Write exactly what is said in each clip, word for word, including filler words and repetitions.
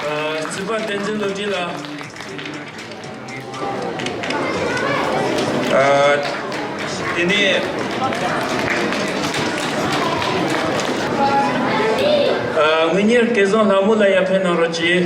ཨ། རྩིས་པ་བསྟན་འཛིན་བློ་གྲོས་ལགས། ཨ། དེ་ནས། ཨ། དངུལ་གཉེར་སྐལ་བཟང་ལྷ་མོ་ལགས་ཡར་ཕེབས་གནང་རོགས་གྱིས།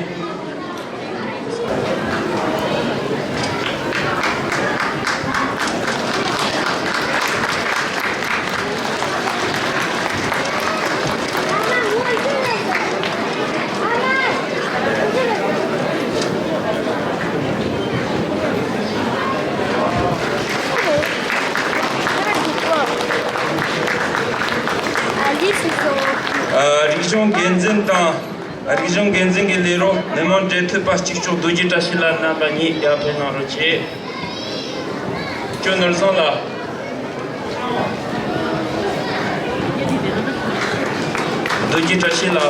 ཨ། རིག་གཞུང་འགན་འཛིན་དང་། རིག་གཞུང་འགན་འཛིན་གྱི་ལས་རོགས་མི་དམངས་འབྲེལ་མཐུད་པ་གཅིག་ལྕོགས་རྡོ་རྗེ་བཀྲ་ཤིས་ལགས་རྣམ་པ་གཉིས་ཡར་ཕེབས་གནང་རོགས་གྱིས། ཅོ་ནོར་བཟང་ལགས། རྡོ་རྗེ་བཀྲ་ཤིས་ལགས།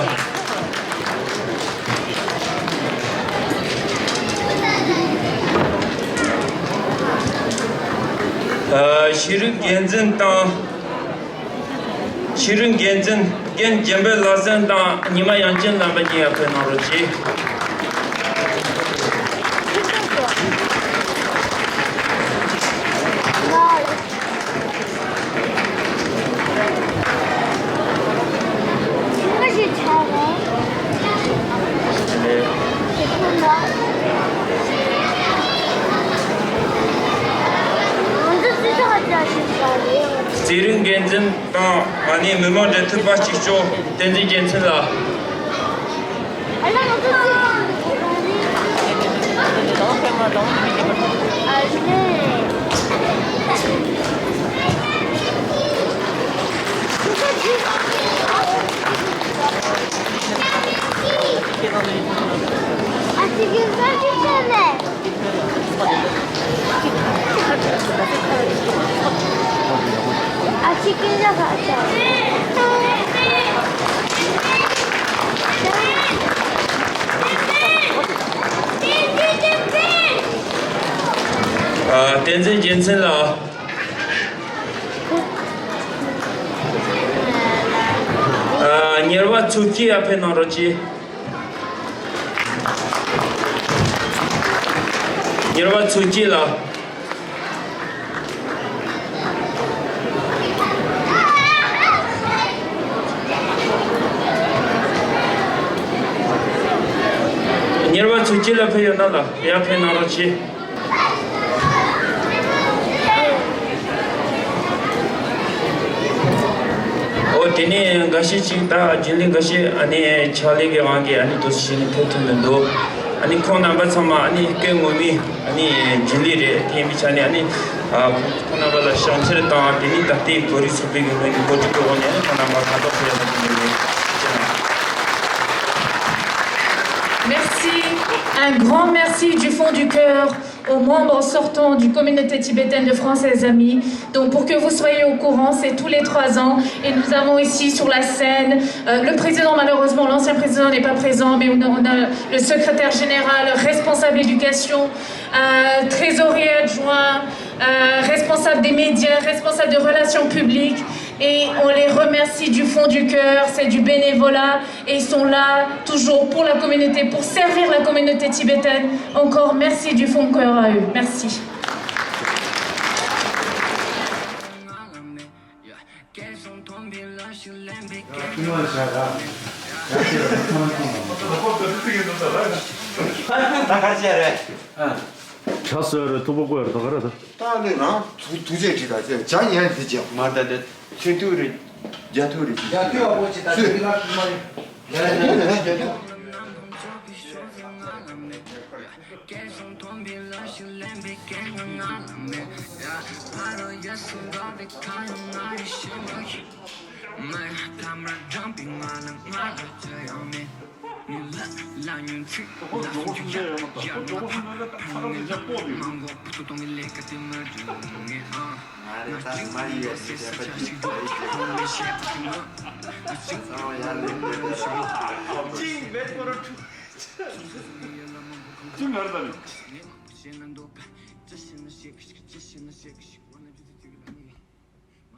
ཨ། ཤེས་རིག་འགན་འཛིན་དང་། ཤེས་རིག་འགན་འཛིན་རྒན་འཇམ་དཔལ་ལྷ་སྲས་དང་ཉི་མ་དབྱངས་ཅན་རྣམ་པ་གཉིས་ཡར་ཕེབས་གནང་རོགས་གྱིས། རྩེད་རིགས་འགན་འཛིན་དང་ཨ་ནི་མི་དམངས་འབྲེལ་མཐུད་པ་གཅིག་ལྕོགས་བསྟན་འཛིན་རྒྱལ་མཚན་ལགས། ཨ། བསྟན་འཛིན་རྒྱལ་མཚན་ལགས། ཨ། གཉེར་བ་ཚོགས་སྐྱིད་ཡར་ཕེབས་གནང་རོགས་གྱིས། གཉེར་བ་ཚོགས་སྐྱིད་ལགས། གཉེར་བ་ཚོགས་སྐྱིད་ལགས་ཕེབས་ཡོད་ན་ལགས་ཡར་ཕེབས་གནང་རོགས་གྱིས། འོ་དེ་ནས་འགའ་ཤས་ཅིག་ད་རྒྱུན་ལས་འགའ་ཤས་ཨ་ནི་ཕྱག་ལས་ཀྱི་དབང་གིས་ཨ་ནི་དུ་ཞིག་ནས་ཕེབས་ཐུབ་མི་འདུག་ཨ་ནི་ཁོང་རྣམ་པ་ཚང་མ་ཨ་ནི་སྐད་ངོ་མའི་ཨ་ནི་རྒྱུན་ལས་རེད། དེ་ཡིན་པའི་ཆ་ནས་ཨ་ནི་ཨ་ཁོང་རྣམ་པ་ལ་ཕྱག་འཚལ་དང་དེ་ནས་ད་ལྟའི་བོད་རིགས་ཚོགས་པའི་གི་ངོས་ནས་གོ་སྒྲིག་གི་འོག་ནས་ཨ་ནི་ཁོང་རྣམ་པ་ཁ་ཐོག་ཕེབས་ཡོང་བ་དེ་ངོས་ནས་ཐུགས་རྗེ་གནང་། Merci, un grand merci du fond du cœur aux membres sortants du communauté tibétaine de France et Amis. Donc pour que vous soyez au courant, c'est tous les trois ans et nous avons ici sur la scène euh, le président, malheureusement l'ancien président n'est pas présent, mais on a, on a le secrétaire général, responsable éducation, euh, trésorier adjoint, euh, responsable des médias, responsable de relations publiques et on les remercie du fond du cœur, c'est du bénévolat. Et ils sont là toujours pour la communauté, pour servir la communauté tibétaine. Encore merci du fond de cœur à eux. Merci. ད་ག་ཅི་རེད། ཨ། ཇ་བཟོས་རེད། ཐུག་པ་བསྐོལ་རེད། ད་ག་རེད། ད་ནི་རང་ཐུག་ཐུག་ཆེ་ཁྲི་ད་ཆེ་ཇ་ཉན་དེ་ཇ། མ་ད་དེ་ཚོད་ཐུག་རེད། རྒྱ་ཐུག་རེད། རྒྱ་ཐུག་བ་པོ་ཆེ་ད་ཚོད་ཐུག་ལ་ཐུག་མ་རེད། རྒྱ་ཐུག་རེད། རྒྱ་ཐུག་ང་རེ་ད་མ་ཡིས་ཡོད་ཟེར་བྱས་པ་ཅིག་ཡིན་པ་ཡིན་ཟེར་བྱས་པ་ཅིག་ཡིན་པ་ཡིན་ཟེར་བྱས་པ་ཅིག་ཅིག་ངར་ད་ནི།